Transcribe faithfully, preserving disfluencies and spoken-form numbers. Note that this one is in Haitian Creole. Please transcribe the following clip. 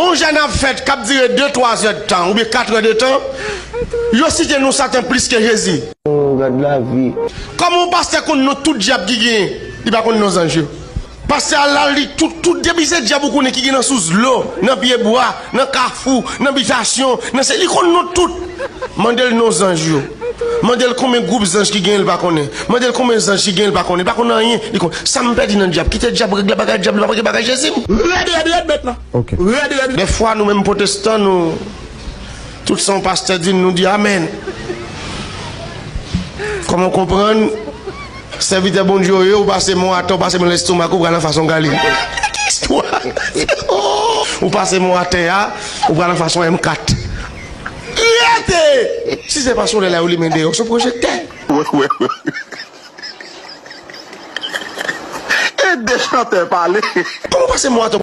Yon jèn ap fèt k ap dire de, twa zè de tan oubyen kat è de tan, yo site non Satan plis ke Jezi. Oh, gad lavi. Kòman yon pastè konn non tout dyab ki genyen, li pa konn non zanj yo? Pastè a la li tout, tout depi se dyab ou konnen ki gen nan sous dlo, nan pye bwa, nan kafou, nan bitasyon, nan se li konn non tout. Mande l non zanj yo. Mande l konbyen gwoup zanj ki genyen li pa konnen. Mande l konbyen zanj ki genyen li pa konnen. Li pa konn anyen. Li konn sa m pèdi nan dyab. Kite dyab regle bagay dyab li pa regle bagay Jezi m. Rèd rèd rèd mèt la. Ok. Rèd rèd. Dèfwa nou menm pwotestan nou tout sa yon pastè di n nou di amèn. Kòman w konprann? Sèvitè Bondye w ye, ou pase men w atè, ou pase men lestomak ou, ou pral anfas yon galil. Ki istwa? Ou pase men w atè a, ou pral anfas yon M kat. Rete! Si se pa solèy la yo limen deyò, se pwojektè. Ede chantè pale. Kòman w pase men w atè?